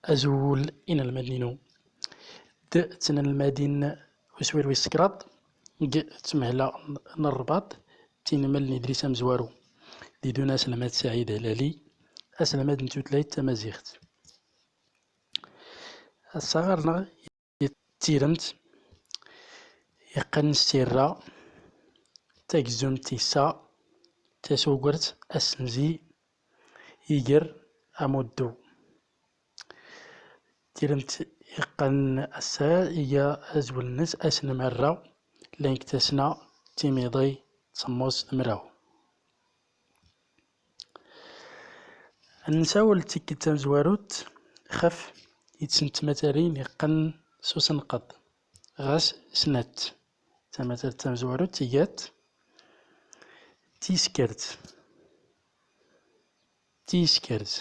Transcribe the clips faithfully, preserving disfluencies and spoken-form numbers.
Azul inelmaden-inu. D tnelmadin uswir wis kraḍ g tmehla n Rrbaṭ, tinmel n idris amezwaru. Didun aselmad Saɛid Alali, aselmad n tutlayt tamaziɣt. Ass-a ɣer-neɣ tiremt iqqan s tirra, tagzumt tissa, tasugert asenzi, iger amuddu. Tiremt iqqan ass-a iga azwel-nnes ass n merra, llan deg tasna timiḍi semmus d mraw. Ad nsawel tikkelt tamezwarut xef yid-sent tmatarin iqqan s usenqeḍ, ɣas snat. Tamatart tamezwarut iga-tt tiskert. Tiskert.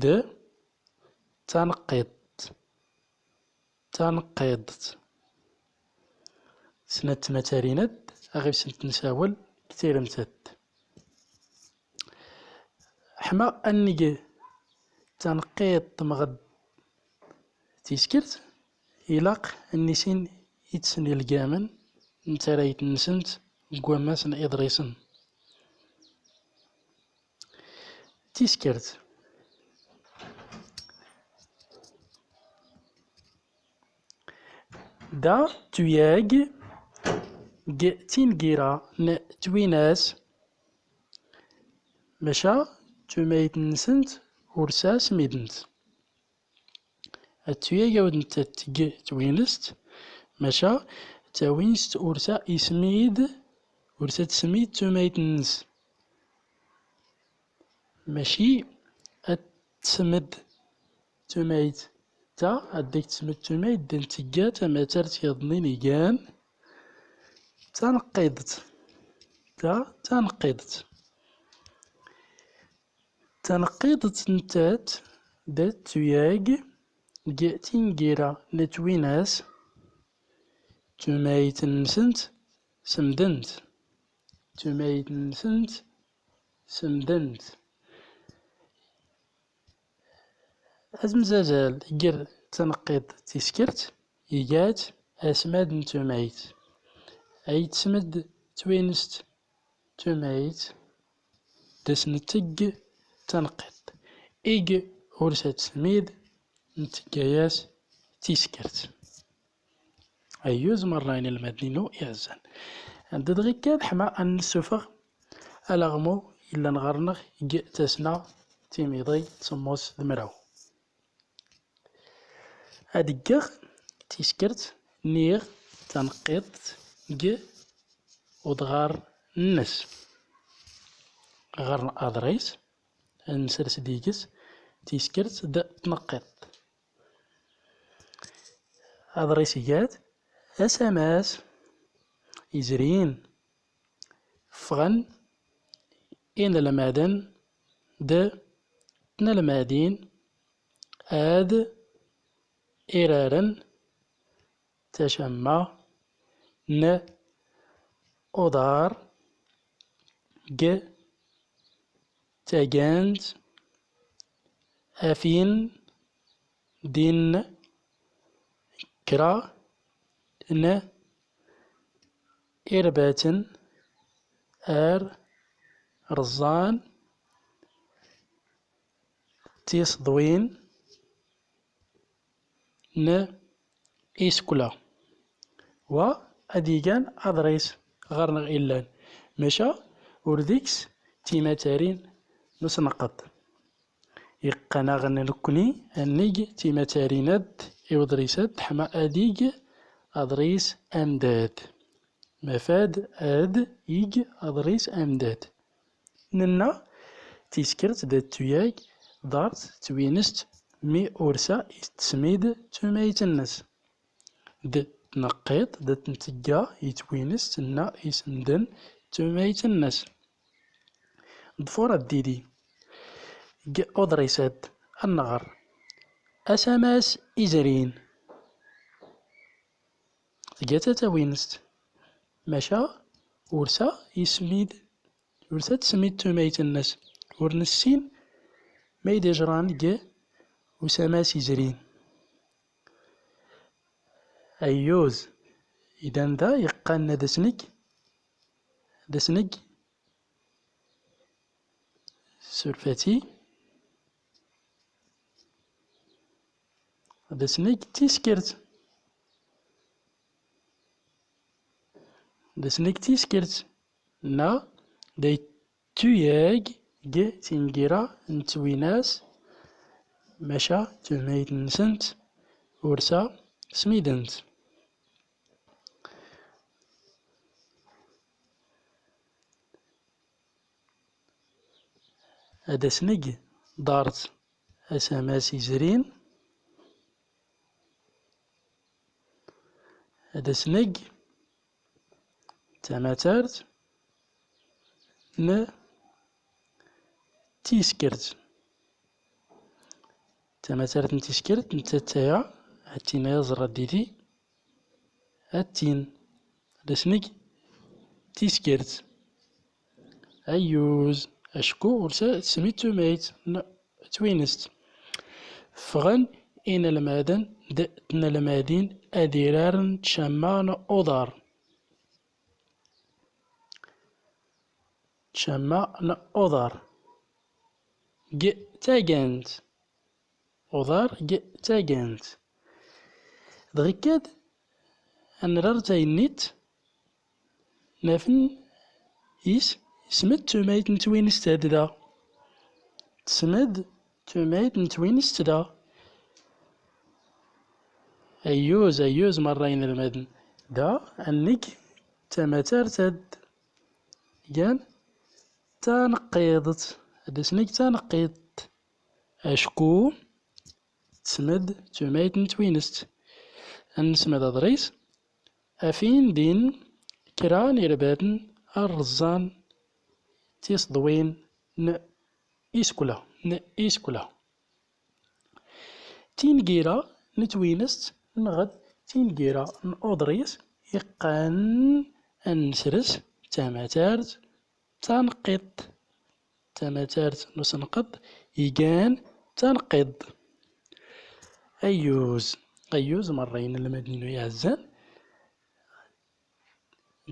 D taneqqiḍt. Taneqqiḍt. Snat tmatarin-ad aɣ-ibsent nsawel deg tiremt-ad. Ḥma ad neg taneqqiḍt mɣed tiskert, ilaq ad nissin itsen ilgamen n tarrayt-nsent deg wammas n iḍrisen. Tiskert. Da tuyag g tingira n twinas, maca tumayt-nsent ur tesɛi asmid-nt. Ad tuyag awd nettat g twinest, maca tawinst ur tesɛi ismid, ur tesɛi asmid tumayt-nnes. Maci ad tesmed tumayt ta, ad dak tesmed tumayt d ntga tamatart yaḍnin igan taneqqiḍt. Ta taneqqiḍt. Taneqqiḍt nettat d tuyag g tingira n twinas, tumayt-nsent semdent. Tumayt-nsent semdent. Azmzazal ger taneqqiḍt d tiskert iga-tt asmad n tumayt. Ay tesmed twinest tumayt, d as-netteg taneqqiḍt. Ig ur s-ad tesmid, netteg-as tiskert. Ayyuz merra inelmaden-inu iɛezzan. Anda dɣi kan ḥma ad nessufeɣ alaɣmu yellan ɣer-neɣ g tasna timiḍi semmus d mraw. Ad ggeɣ tiskert niɣ taneqqiḍt g uḍɣar-nnes. Ɣer aḍris, ad nsers deg-s tiskert d tneqqiḍt. Aḍris iga-d: asamas izrin, ffɣen inelmaden d tnelmadin ad iraren tacamma n uḍar g tagant, afin din kra n irbaten ar rẓan tiseḍwin n isekla. Wa ad igan aḍris ɣer-neɣ illan, maca ur deg-s timatarin n usenqeḍ. Iqqan-aɣ nekkni ad neg timatarin-ad i uḍris-ad, ḥma ad ig aḍris amdad. Mafad ad ig aḍris amdad. Nenna tiskert d tuyag, ḍart twinest mi ur sa ismid tumayt-nnes. D tneqqiḍt d tntga i twinest nna isemden tumayt-nnes. Ḍfur ad didi g uḍris-ad ad nɣer: asamas izrin. Tga ta tawinest, maca ur sa ismid, ur sa tesmid tumayt-nnes. Ur nessin ay d-ijran g usamas izrin. Ayyuz, idan da iqqan ad as-neg, ad as-neg, surfati, ad as-neg tiskert. Ad as-neg tiskert. Neɣ da yettuyag g tingira n twinas, maca tumayt-nsent ur sa smident. Ad as-neg dart asamas izrin. Ad as-neg tamatart n tiskert. Tamatart n tiskert, nettat aya, hattin ay aẓra didi, hattin. Ad as-neg tiskert. Ayyuz, acku ur sa-, tesmid tumayt n twinest. Ffɣen inelmaden d tnelmadin ad iraren tcamma n uḍar. Tcamma n uḍar g tagant. Uḍar g tagant. Dɣi kad ad nrar tayennit, naf n is, ismed tumayt n twinest ad da. Tesmed tumayt n twinest da. Ayyuz, ayyuz, merra inelmaden. Da, ad neg tamatart ad gan taneqqiḍt. Ad as-neg taneqqiḍt. Acku tesmed tumayt n twinest. Ad nesmed aḍris. Afin din kra n irbaten ar rẓan tiseḍwin n isekla, n isekla. Tingira n twinest neɣ d tingira n uḍris iqqan ad nesres tamatart taneqqiḍt. Tamatart n usenqeḍ igan taneqqiḍt. Ayyuz, ayyuz merra inelmaden-inu iɛezzan.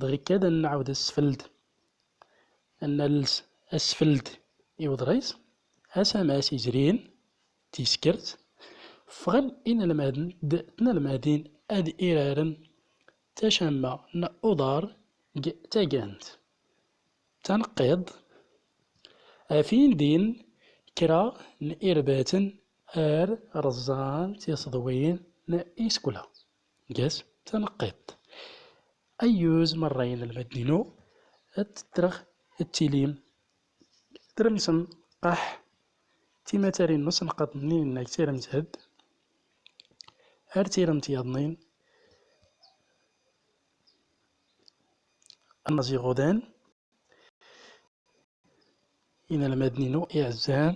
Dɣi kad ad nɛawed asfeld, ad nales asfeld i uḍris, asamas izrin, tiskert, ffɣen inelmaden d tnelmadin ad iraren tacamma n uḍar g tagant. Taneqqiḍt, afin din kra n irbaten ar rẓan tiseḍwin n isekla. Gas taneqqiḍt. Ayyuz merra inelmaden-inu, ad ttreɣ ad tilim tremsem qaḥ timatarin n usenqaḍ-nni nna g tiremt-ad ar tiremt yaḍnin. Annaẓ iɣudan. Inelmaden-inu iɛezzan,